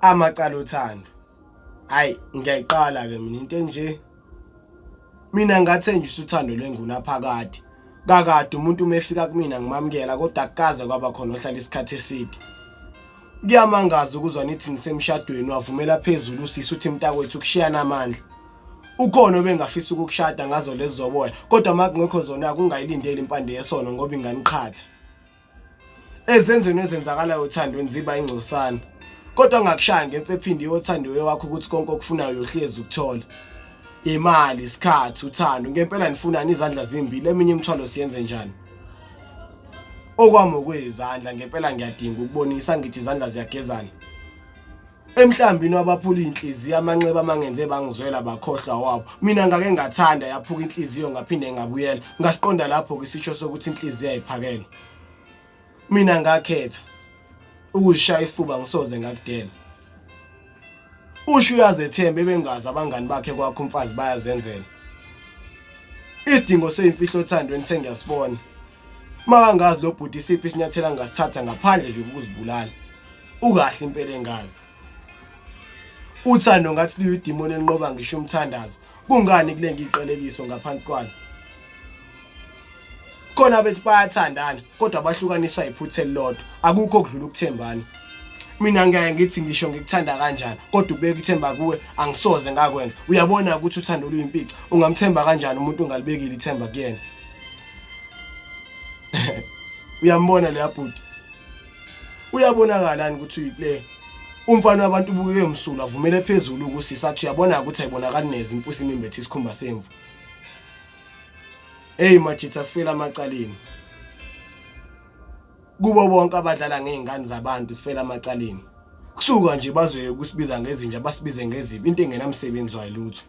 Amacala othando. Hayi ngiyayiqala ke mina into enje. Mina ngathenjiswa uthando lwengunaphakade. Kakade umuntu uma efika kumina ngimamukela kodwa akukaze kwaba khona ohlala isikhathi eside. Kuyamangaza ukuzwa nithi nisemshadweni wavumela phezulu usisi uthi mntakwethu kushiyana amandla. Ukhona obengafisa ukukushada ngazo lezi zoboya kodwa uma kungekho zona kungayilindeli impande yesono ngoba inganiqhatha. Ezenzweni ezenzakalayo othandweni ziba ingcosana. Kodwa angakushaya ngemfe ephindi yothandiwe wakho ukuthi konke okufunayo uyohlezi ukuthola. Imali, isikhathi, uthando, ngempela nifunani izandla zimbili eminye imithwalo siyenze njani? Okwami okwezandla ngempela ngiyadinga ukubonisa ngithi izandla ziyagezana. Emhlambini wabaphula inhliziyo amanxeba amangenze bangizwela bakhohlwa wabo. Mina ngake ngathanda yaphuka inhliziyo ngaphinde ngabuyela. Ngasiqonda lapho ke isisho sokuthi inhliziyo ayiphakelwa. Mina ngakhetha ukuzishaya isifuba ngisoze ngakudela. Usho uyazethemba ebengazi abangani bakhe kwakho umfazi bayazenzela. Isidingo seyimfihlo othandweni sengiyasibona. Makangazi lo bhuti isiphi isinyathelo angasithatha ngaphandle nje kokuzibulala. Ukahle impela engazi. Uthando ngathi luyidimoni elinqoba ngisho umthandazo. Kungani kule ngiqalekiso ngaphansi kwalo? Khona bethi bayathandana kodwa bahlukaniswa iphutha elilodwa. Akukho okudlula ukuthembana. Mina ngiyaye ngithi ngisho ngikuthanda kanjani kodwa ukubeka ithemba kuwe angisoze ngakwenza. Uyabona ukuthi uthando luyimpica. Ungamthemba kanjani umuntu ongalibekile ithemba kuyena? Uyambona leya bhuti. Uyabonakala ni ukuthi uyiplay. Umfana wabantu ubukeke msulwa avumele phezulu ukusisa athi uyabona ukuthi ayibonakali neze impusi imimbethe isikhumba semvu. Hey majitha sifela amacaleni. Kubo bonke abadlala ngezingane zabantu sifela amacaleni. Kusuka nje bazoye kusibiza ngezinja basibize ngezibi into engenamsebenzi wayo lutho.